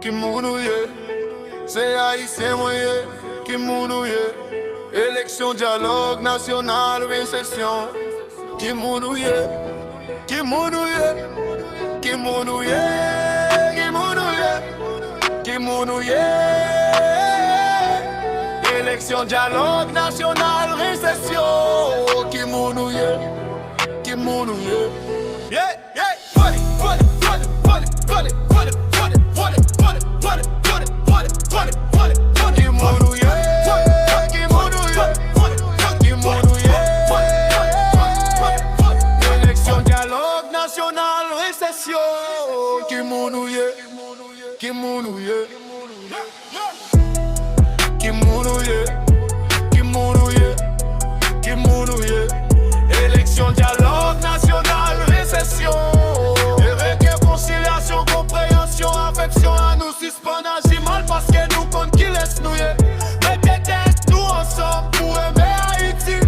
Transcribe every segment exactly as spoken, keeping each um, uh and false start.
Ki moun ou ye? Se Ayisyen mwen ye. Ki moun ou ye? Eleksyon, dyalòg nasyonal, resesyon. Ki moun ou ye? Ki moun ou ye? Ki moun ou ye? Ki moun ou ye? Ki moun ou ye? Eleksyon, dyalòg nasyonal, resesyon. Ki moun ou ye? Ki moun ou ye? Yeah, yeah. Vòlè, vòlè, vòlè. Ki moun ou ye? Ki moun ou ye? Ki moun ou ye? Eleksyon, dyalòg nasyonal, resesyon. Ki moun ou ye? Ki moun ou ye? Ki moun ou ye? Ki moun ou ye? Ki moun ou ye? Eleksyon, dyalòg nasyonal, resesyon. Rekonsilyasyon, konpreyansyon, afeksyon, ann nou sispann aji mal paske nou konn kilès nou ye. Mete tèt nou ansanm pou renmen Ayiti.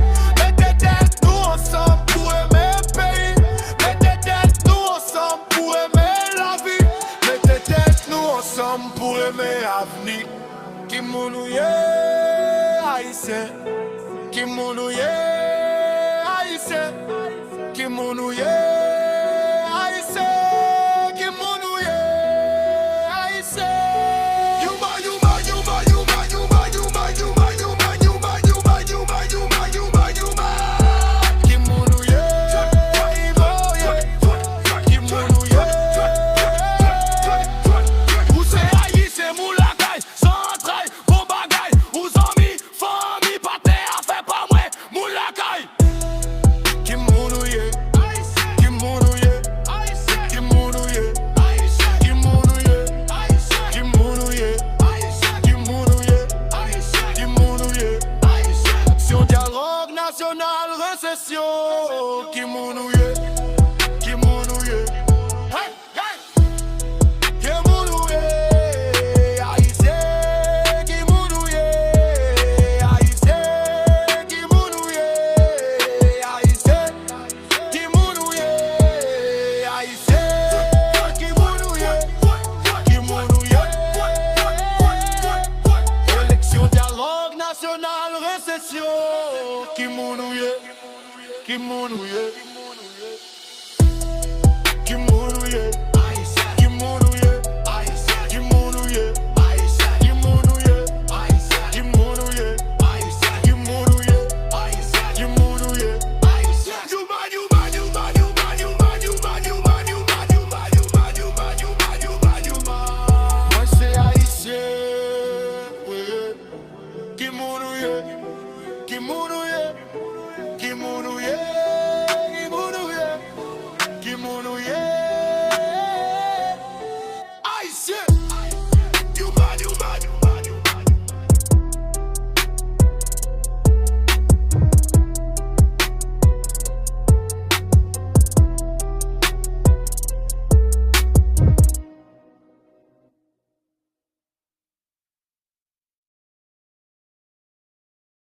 Mete tèt nou ansanm pou renmen peyi. Mete tèt nou ansanm pou renmen lavi. Mete tèt nou ansanm pou renmen avni. Ki moun ou ye, Ayisyen? Ki moun ou ye, Ayisyen? Ki moun ou ye, Ayisyen? Ki moun ou ye, Ayisyen? Yuma, yuma, yuma. Ki moun ou ye, Ivo ye? Ki moun ou ye? Ou se Ayisyen, moun lakay, san antray, bon bagay, ou zanmi, fanmi, patnè, afè pa mwen, moun lakay. Ki moun ou ye? Ki moun ou ye? Ki moun ou ye? Ki moun ou ye? Ki moun ou ye? Ki moun ou ye? Ki moun ou ye? Eleksyon, dyalòg nasyonal, resesyon. Ki moun ou ye? Ki moun ou ye? Hey! Ki moun ou ye, Ayisyen? Ki moun ou ye, Ayisyen? Ki moun ou ye, Ayisyen? Ki moun ou ye, Ayisyen? Ki moun ou ye? Ki moun ou ye? Eleksyon, dyalòg nasyonal, resesyon. Ki moun ou ye? Ki moun ou ye?